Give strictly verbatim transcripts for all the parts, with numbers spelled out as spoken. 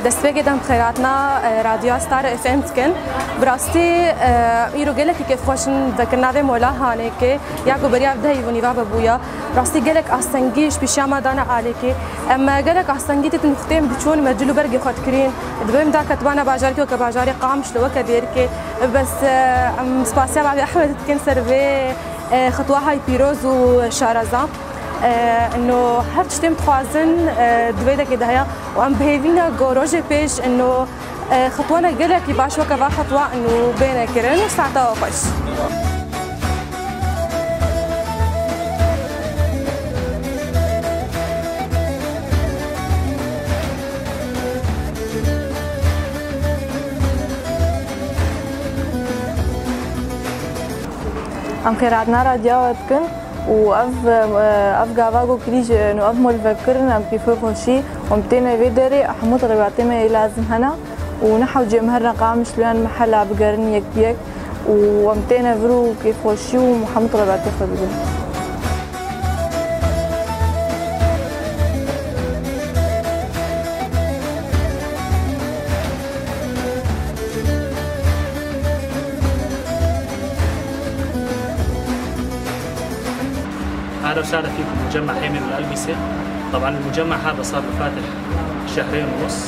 Destpêkê de em xêratina, e, Radyoya Star F M dikin. Bi rastî, e, îro gelekî kêfxweş in vekirina vê mola Hanêkê, ya ku beriya dehê û nîva vebûya. Bi rastî gelek astengî ji pêşiya me dane alîkê. Em, e, gelek astengî tê nuxteyên biçûn me cil û bergê xwe dikirîn. Di bin de ketibana bajarkê weke bajarê Qamişlo, weke Dêrikê. Bes, e, em spasiya Bavê Ehmed dikin ser vê, e, xetwa hay pîroz û şareza. E, ino her tiştê em dixwazin, e, di vê dekê de heye û em bi hêvî ne ku rojê pêş ino, e, xetwana gelekî baş weke va xetwa ino bêne kirin û saeta we xweş. Em xêrhatina radyoya we dikin û ev, ev gava ku kirî ji, û ev mol vekirin, em kêfê xweşî û em têne vê derê, hemû telebîyatê me yê lazim hene û ne hewce em herine Qamişlo yan Mehela bigerin yek bi yek û em têne vir û kêfxweşî û hemû telebîyatê xwe dibin. أهلا وسهلا فيكم مجمع هيمن الألبسة. طبعا المجمع هذا صار له فاتح شهرين ونص.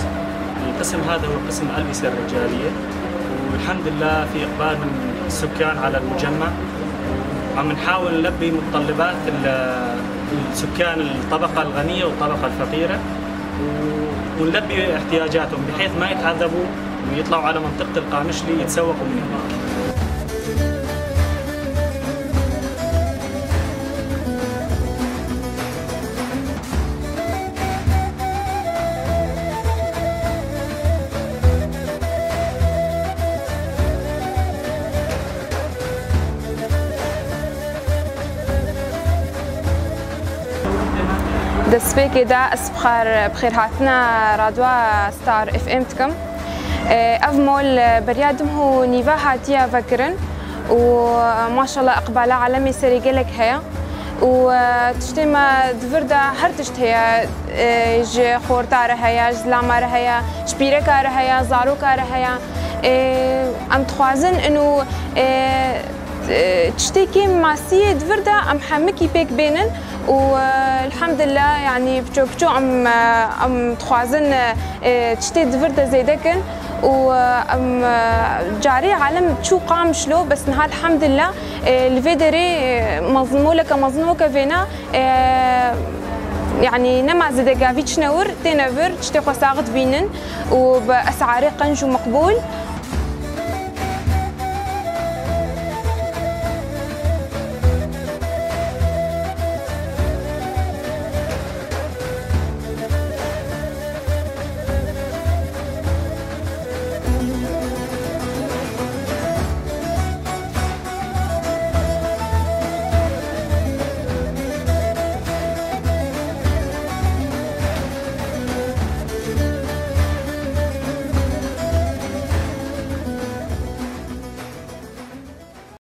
القسم هذا هو قسم الألبسة الرجالية، والحمد لله في إقبال من السكان على المجمع، وعم نحاول نلبي متطلبات ال-، السكان الطبقة الغنية والطبقة الفقيرة، و-، ونلبي احتياجاتهم بحيث ما يتعذبوا ويطلعوا على منطقة القامشلي يتسوقوا من هناك. Destpêkê de ez bi xêr, bi xêrhatina radyoya Star F M dikim. Ev mol beriya du meh û nîva hatiye vekirin û maşallah iqbala alemê serê gelek heye û tiştê me di vir de her tişt heye, ji xorta re heye, ji zilama re heye, ji pîreka re heye, zaroka re heye. Em dixwazin ino, e, tiştê kêm masiyê di vir de em hemikî pêk bênin û, e, elhamdülillah, yanî piço piço em, e, em dixwazin, e, tiştê di vir de zêde kin û, e, em, e, carê alem çû Qamişlo, bes niha elhamdülillah, e, li vê derê, e, mezin, moleke mezin weke vêna, e, yanî nema zêde gavî çine wir, têne vir, tiştê xwe sax dibînin û bi esarê qenc û meqbûl.